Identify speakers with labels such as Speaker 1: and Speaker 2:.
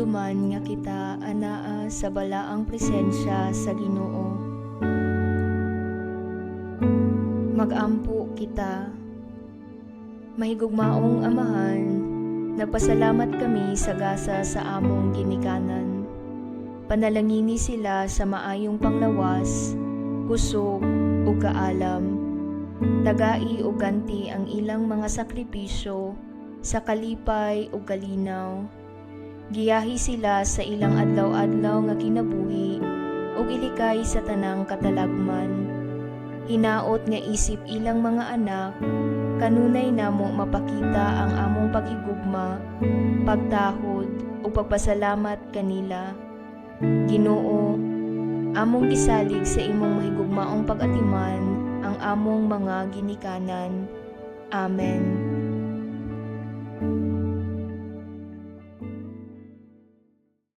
Speaker 1: Kahinumduman nga kita anaa sa balaang presensya sa Ginoo. Magampo kita. Mahigugmaong Amahan, nagpasalamat kami sa gasa sa among ginikanan. Panalangini sila sa maayong panglawas, kusog ug kaalam. Tagai og ganti ang ilang mga sakripisyo sa kalipay ug kalinaw. Giyahi sila sa ilang adlaw-adlaw nga kinabuhi ug ilikay sa tanang katalagman. Hinaot nga isip ilang mga anak, kanunay namo mapakita ang among paghigugma, pagtahod ug pagpasalamat kanila. Ginoo, among gisalig sa imong mahigugmaong pag-atiman ang among mga ginikanan. Amen.